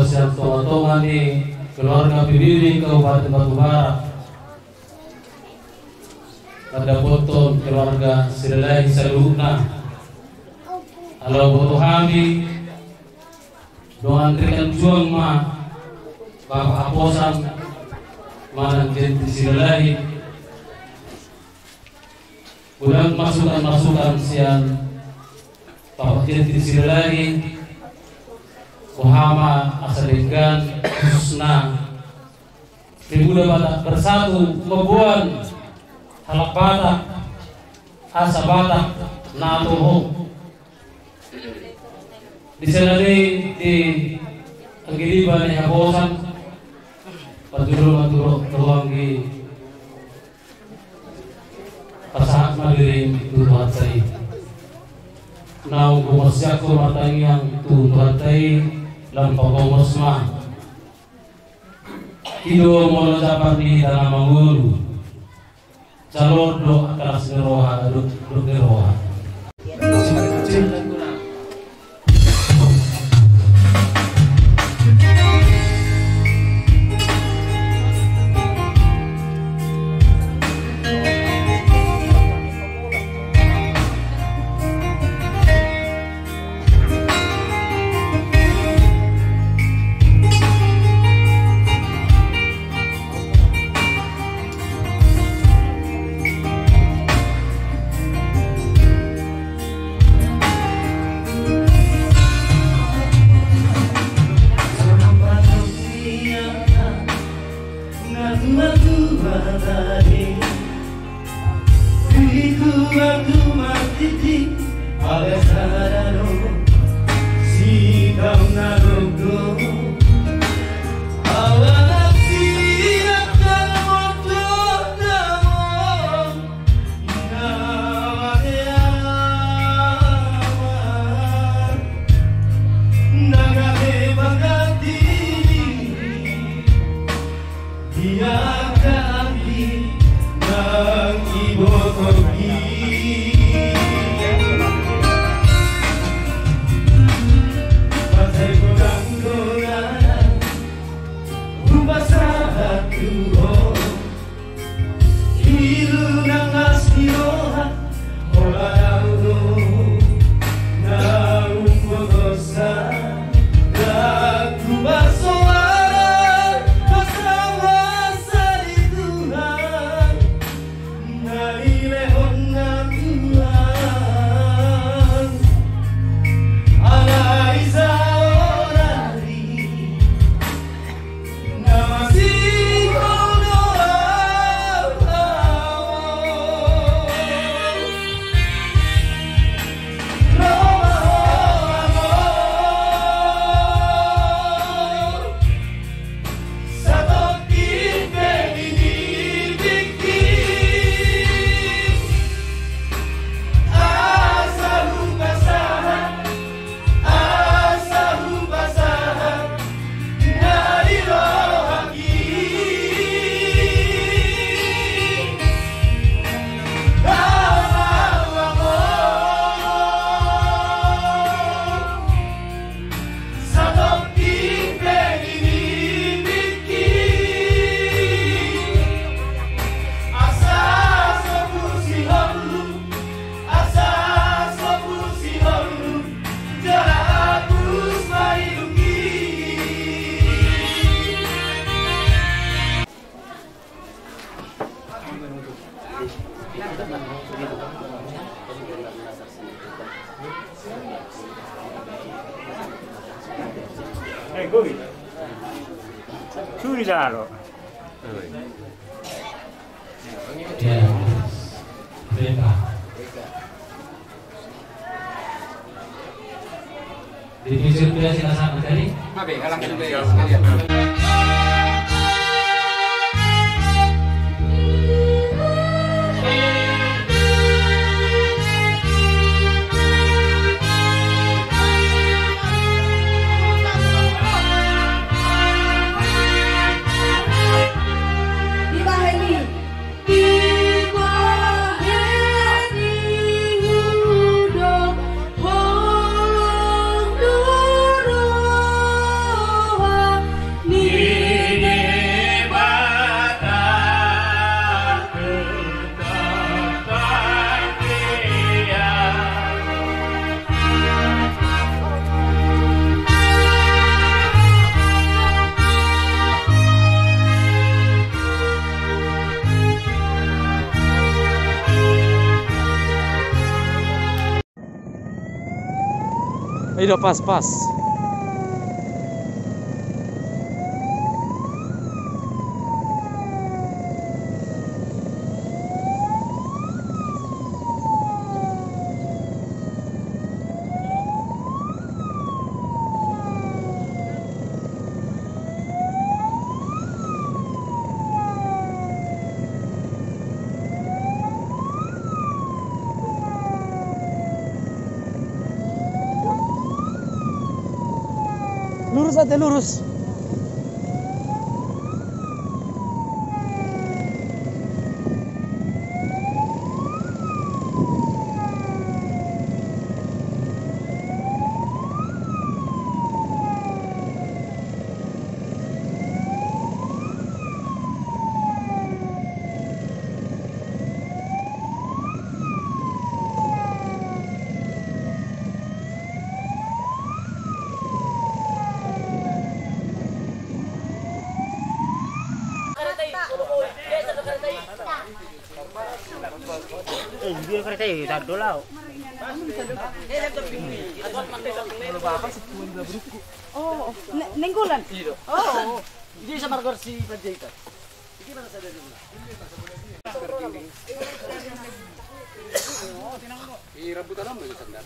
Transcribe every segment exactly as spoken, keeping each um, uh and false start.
Sian tonga-tonga ni keluarga P B B Kabupaten Batubara, mandapothon keluarga Silalahi saluhutna. Ala huboto hami, dongan rekan juang ma Bapak Haposan manang Genti Silalahi. Godang masukan-masukan sian Bapak Genti Silalahi, boha ma asa denggan khususna Pemuda Batak Bersatu mamboan halak Batak asa Batak na toho. Di sana ni di anggi diba ni Haposan, paturu-paturu tuang di pasahat ma dirimu tu Tuhanta i. Naung gomos sian ho martangiang tu Tuhanta i, lam pagomos ma. I do molo jambar ni hita na mangolu. Jalo do angka las ni roha, do, do ni roha. Suri jalo. Ya. Beta. Di P C P S kita sama tadi. I do, pas, pas. Lurus ate, lurus. Eh, dia kereta ya, tak dulu. Oh, oh. Ne-, Nainggolan? Iya. Oh, oh. Dia sama Gorsi Panjaitan. Ini mana sadari? Iya, rambutan apa itu sandal?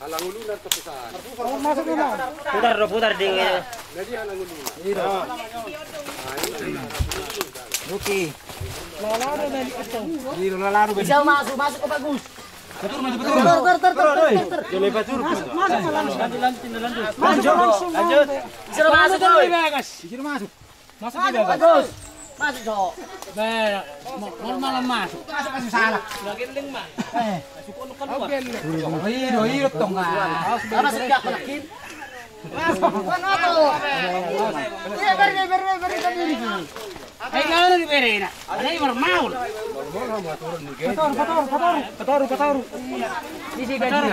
Alang ulunan tepusan. Oh, masuk dulu. Putar do, putar di. Jadi alang ulunan. Iya. Nah, ini. Oke. Lalu dari itu. Iya, lalu dari. Bisa masuk, masuk ke bagus. Betul, maju, betul. Betul, betul, betul, betul, betul. Boleh, betul. Masuk, masuk, masuk. Lanjut, lanjut, lanjut. Masuk, lanjut, langsung, lanjut. Lanjut. Disuruh masuk, Boy. Disuruh masuk. Masuk, masuk, masuk. Masuk, masuk, Boy. Bagus. Masuk, Boy. Be, mo-, mo-, malam masuk. Masuk, masuk, salah. Lagi leng, Mas. Eh. Masuk, kono keluar. Oke, iya, iya, tong, ah. Apa sih, Kak, lagi? Masuk, kono tuh. Iya, beri, beri, beri, beri, beri. Ai, kau na di berena. Ada yang bermaul. Patoru, patoru, patoru. Patoru, patoru. Patoru,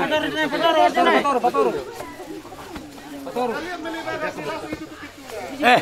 patoru, patoru, patoru. Patoru. Eh.